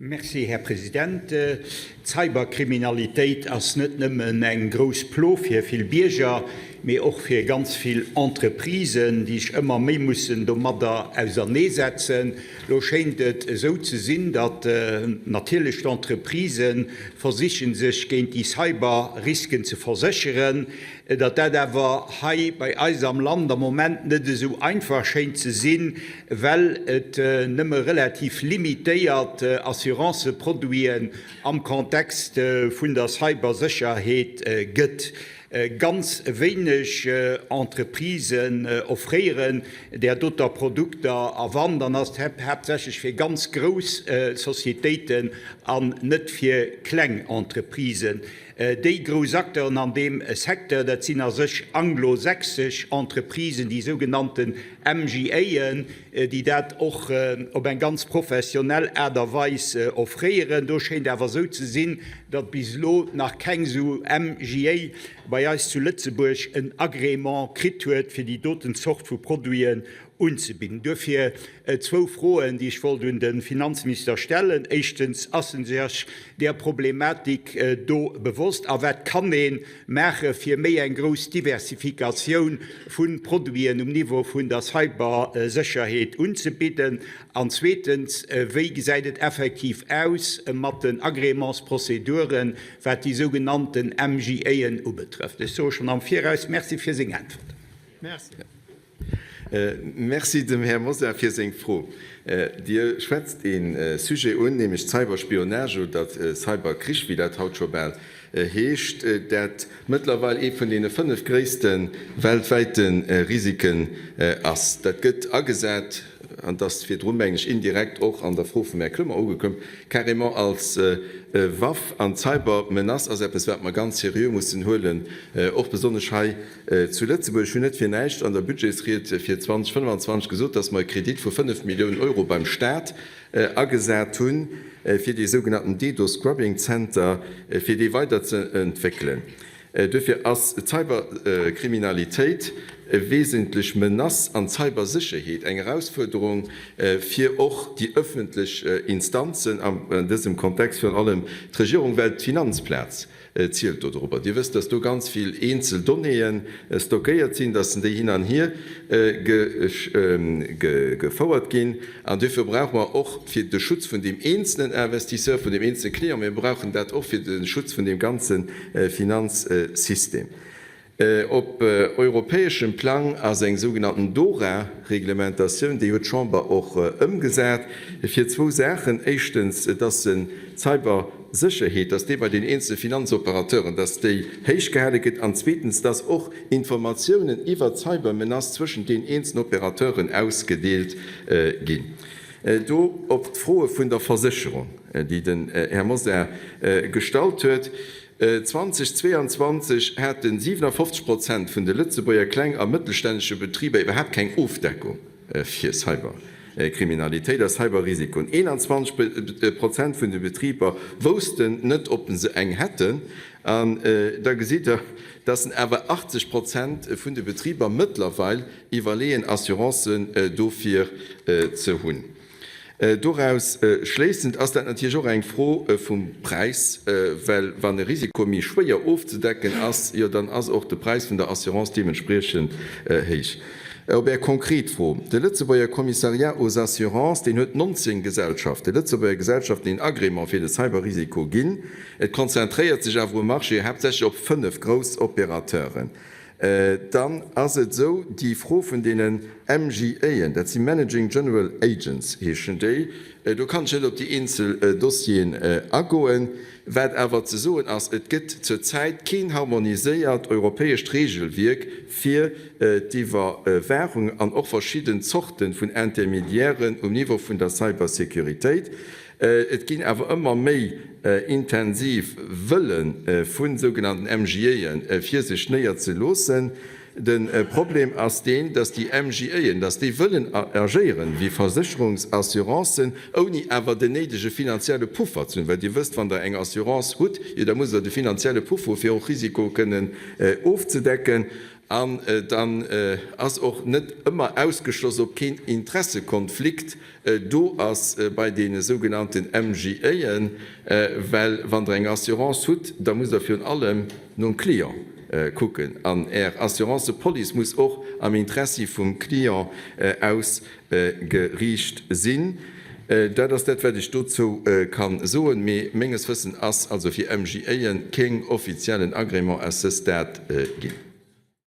Merci, Här President. D'Cyberkriminalitéit ass net nëmmen eng grouss Plo fir vill Bierger, mee och fir ganz vill Entreprisen, déi sech ëmmer méi mussen domadder auserneesetzen. Lo schéint et esou ze sinn, datt natierlech d'Entreprisë versichen, sech géint déi Cyberrisken ze versécheren. Datt dat awer hei bei eis am Land am Moment net esou einfach schéint ze sinn, well et nëmme relativ limitéiert Assuranceproduiten am Kontext vun der Cybersécherheet gëtt. Ganz wéineg Entreprisen offréieren där doter Produkter, a wann, dann ass et haaptsächlech fir ganz grouss Societéiten an net fir kleng Entreprisen. Déi grouss Acteuren an deem Secteur, dat sinn a sech anglo-sächsesch Entreprisen, déi sougenannten MGAen, déi dat och op eng ganz professionell Aart a Weis offréieren. Do schéint awer esou ze sinn, datt bis elo nach keng esou MGA bei eis zu Lëtzebuerg en Agrément kritt huet, fir déi doten Zort vu Produiten unzebidden. Duerfir zwou Froen, déi ech wollt un de Finanzminister stellen. Éischtens, Ass en sech där Problematik do bewosst a wat kann ee maache fir méi eng grouss Diversifikatioun vu Produiten um Niveau vun der Cybersécherheet unzebidden? An zweetens, Wéi gesäit et effektiv aus mat den Agrémentsprozeduren, wat déi sougenannten MGAen ubetrëfft? Ech soe schonn am Viraus Merci fir seng Äntwert. Merci. Merci dem Här Mosar fir seng Fro. Dir schwätzt ee Sujet un, nämlech d'Cyberspionage oder Cyberkrich, wéi dat haut scho bal heescht, dat mëttlerweil ee vun deene 5 gréisste weltwäite Risiken ass. Dat gëtt agesat, an et ass virdrun, mengen ech, indirekt och an der Fro vum Här Clement ugekomm, carrément als Waff. An d'Cybermenace ass eppes, wat mer ganz seriö mussen huelen, och besonnesch hei Zu Lëtzebuerg. Ech hunn net fir näischt an der Budgetsried fir 2025 gesot, dass mer e Kredit vu 5 Milliounen Euro beim Stat agesat hunn, fir dee sougenannten DDoS-Scrubbing-Center, fir dee weiderzeentwéckelen. Duerfir ass d'Cyberkriminalitéit e wesentlech Menace an d'Cybersécherheet eng Erausfuerderung fir och déi öffentlech Instanzen, an dësem Kontext virun allem d'Regierung, well d'Finanzplaz zielt do dorobber. Dir wësst, dass do ganz vill eenzel Donnéeë stockéiert sinn, dass déi hin an hier gefouert ginn. An duerfir brauche mer och fir de Schutz vun deem eenzelnen Investisseur, vun deem eenzelne Client, mä mir brauchen dat och fir de Schutz vun deem ganze Finanzsystem. Op europäeschem Plang ass eng sougenannten DORA-Reglementatioun, déi huet d'Chamber och ëmgesat, fir zwou Saachen, Éischtens, dass d'Cybersécherheet, dass déi bei den eenzele Finanzoperateuren, dass déi héich gehale gëtt, an zweetens, dass och Informatiounen iwwert d'Cybermenace zwëschent den eenzelen Operateuren ausgedeelt ginn. Do op d'Froe vun der Versécherung, déi den Här Mosar gestallt huet. 2022 hate 57 Prozent vun de Lëtzebuerger kleng a mëttelstännege Betriber iwwerhaapt keng Ofdeckung fir Cyberkriminalitéit a Cyberrisikoen. 21 Prozent vun de Betriber woussten net, ob se eng hätten. An da gesitt Der, dass awer 80 Prozent vun de Betriber mëttlerweil iwwerleeën, Assurancen dofir ze hunn. Doraus schléissend ass dat natierlech och eng Fro vum Präis, well wann e Risiko méi schwéier ofzedecken ass, jo dann ass och de Präis vun der Assurance deementspriechend héich. Op Är konkret Fro, De Lëtzebuerger Commissariat aux assurances, deen huet 19 Gesellschaften, Lëtzebuerger Gesellschaften, een Agrément fir de Cyberrisiko ginn. Et konzentréiert sech awer um Marché haaptsächlech op 5 grouss Opérateuren. Dann ass et esou, déi Fro vun deenen MGAen, dat si Managing General Agents heeschen déi, do kann ech net op déi eenzel Dossieren agoen. Wat awer ze soen ass, et gëtt zur Zäit keen harmoniséiert europäescht Regelwierk fir d'Iwwerwaachung an och verschidden Zorte vun Intermédiairen um Niveau vun der Cybersécuritéit. Et ginn awer ëmmer méi intensiv Wëlle vu sougenannten MGAen, fir sech néierzeloossen. De Problem ass deen, datt déi MGAen, datt déi wëllen agéieren wéi Versécherungsassurancen, ouni awer den néidege finanzielle Puffer ze hunn. Well Dir wësst, wann Der eng Assurance hutt, jo da musst Der de finanzielle Puffer hu fir och Risikoe kënnen ofzedecken. An dann ass och net ëmmer ausgeschloss, ob keen Interessekonflikt do ass bei deene sougenannten MGAen, well wann Der eng Assurance hutt, da musst Der virun allem nom Client kucken an Är Assurancepolice muss och am Interessi vum Client ausgeriicht sinn. Dat ass dat, wat ech dozou ka soen. Mee menges Wëssen ass also fir MGAen keng offiziellen Agrément à ce stade ginn.